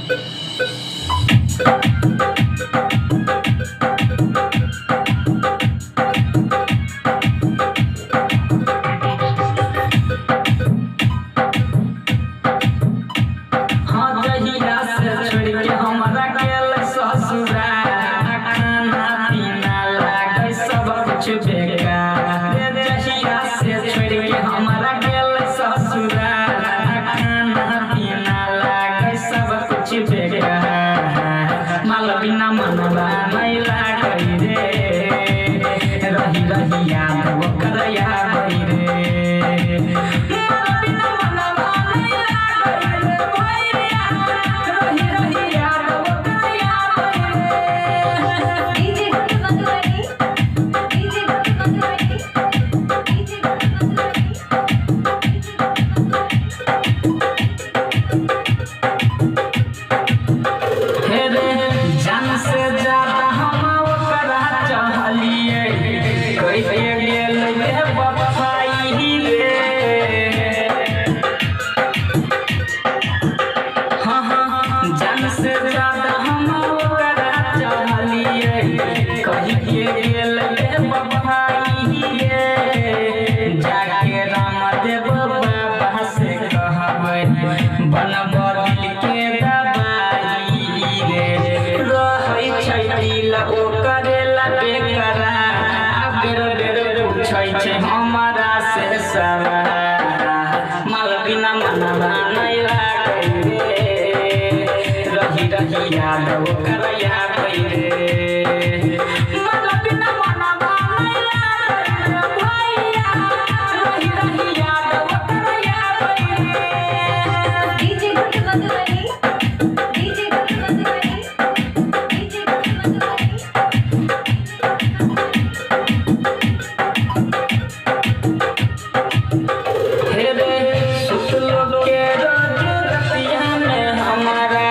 हाँ जहिया से छोड़ के हमरा गेल ससुराल, खाना पीना लागे सब कुछ बेकार। रे जहिया से छोड़ के हमरा गेल ससुराल, खाना पीना लागे सब कुछ बेकार। माल बिना मनवा नहीं लागे रे, रही रही याद ओकर आबै रे। माल बिना मनवा नहीं लागे रे भैया, रही रही याद ओकर आबै रे। DJ Guddu Madhubani, DJ Guddu Madhubani, DJ Guddu Madhubani, DJ Guddu Madhubani. हे रे जान से ज्यादा हम ओकरा चाहलिए, कहिए गेल रे बफाई रे। हाँ हाँ जान से ज्यादा हम ओकरा चाहलिए, कहिए गेल रे बफाई रे। जाके रामदेव बाबा से कहबै, बनब दिल के दवाई रे। रहै छै दिल ओकरे ला बेकरार, आ बेर बेर पूछै छै हमरा से सवाल। माल बिना मनवा नहीं लागै रे, रही रही याद ओकर आबै रे। माल बिना मनवा नहीं लागै रे भैया, रही रही याद ओकर आबै रे। DJ Guddu Madhubani, DJ Guddu Madhubani, DJ Guddu Madhubani. हे रे सुतलो के रोज रतिया में हमारा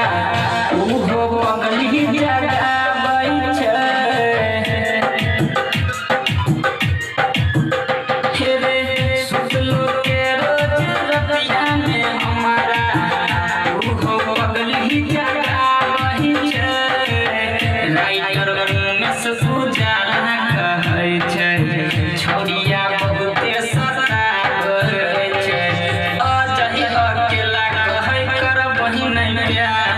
उहो पगली जगाबै छै। हे रे सुतलो के रोज रतिया में हमारा उहो पगली जगाबै छै। राइटर उमेश उजाला कहै छै, छौड़िया बहुते सताबै छै। अजहि अकेला कहै करबही नहि प्यार,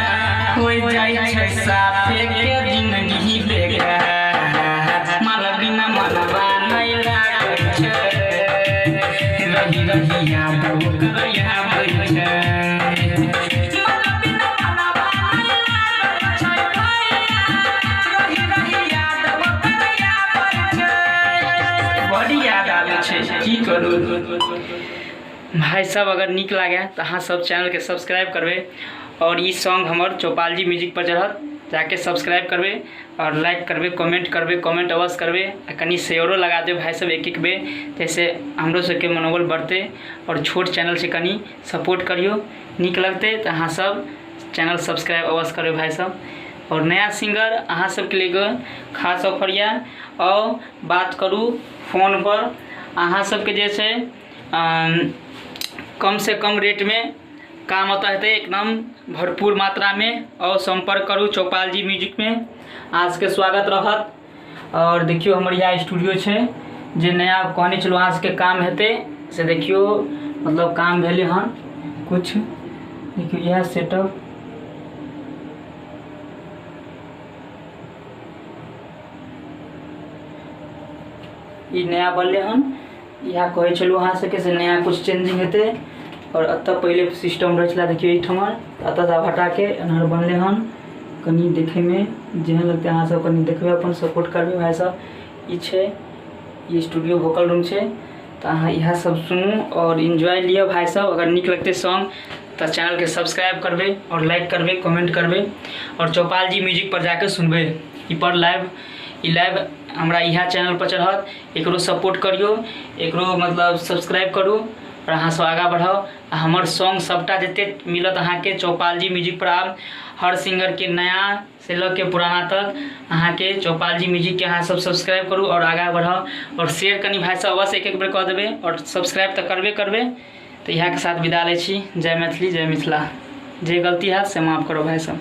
होइ जाइ छै साफे के जिंदगी बेकार। माल बिना मनवा नहि लागै छै, रही रही याद ओकर आबै छै। माल बिना मनवा नहि लागै छै भैया, रही रही याद ओकर आबै छै। बड़ी याद आबै छै, की करू भाई साहब। अगर नीक लागे तऽ अहाँ सब चैनलके सब्सक्राइब करबै और ई सॉन्ग हमर चौपाल जी म्यूजिक पर चढ़त, जाके सब्सक्राइब करबै और लाइक करबै, कमेंट करबै, कमेंट अवश्य करबै आ कनि शेयरो लगा देबै भाई सब एक एक बेर, जाहिसँ हमरो सबके मनोबल बढ़तै। और छोट चैनल छै, कनि सपोर्ट करियौ। नीक लगतै तऽ अहाँ सब चैनल सब्सक्राइब अवश्य करबै भाई सब। और नया सिंगर अहाँ सबके लिए एगो खास ऑफर यऽ, आउ बात करू फोनपर। अहाँ सबके जे छै कम से कम रेटमे काम ओतऽ हेतै, एकदम भरपूर मात्रामे। आओर सम्पर्क करू चौपाल जी म्यूजिकमे, अहाँ सबके स्वागत रहत। और देखियौ हमर इएह स्टूडियो छै जे नया कहने छलहुँ अहाँ सबके काम हेतै, से देखियौ मतलब काम भेलै हन कुछ। देखियौ इएह सेटअप ई नया बनलै हन। इएह कहै छलहुँ अहाँ सबके से नया कुछ चेंजिंग हेतै। आओर एतऽ पहिले सिस्टम रहै छलै, देखियौ एहिठमा, एतऽ से आब हटाके एम्हर बनलै हन। कनि देखैमे जेहन लगतै अहाँ सब कनि देखबै, अपन सपोर्ट करबै भाइ सब। ई छै ई स्टूडियो वोकल रूम छै, तऽ अहाँ इएह सब सुनू आओर इन्जॉय लिअ भाइ सब। अगर नीक लगतै सॉन्ग तऽ चैनलके सब्सक्राइब करबै आओर लाइक करबै, कमेंट करबै आओर चौपाल जी म्यूजिक पर जाके सुनबै। ई पर लाइव, ई लाइव हमरा इएह चैनल पर चढ़त। एकरो सपोर्ट करियौ, एकरो मतलब सब्सक्राइब करू आओर अहाँ सब आगाँ बढ़ाउ। आ हमर सॉन्ग सबटा जते मिलत अहाँके चौपाल जी म्यूजिक पर, आब हर सिंगरके नया से लऽ के पुराना तक अहाँके चौपाल जी म्यूजिकके अहाँ सब सब्सक्राइब करू आओर आगाँ बढ़ाउ। आओर शेयर कनि भाइ सब अवश्य एक एक बेर कऽ देबै आओर सब्सक्राइब तऽ करबे करबै। तऽ इएहके साथ विदा लै छी। जय मैथिली, जय मिथिला। जे गलती हैत से माफ करब भाइ सब।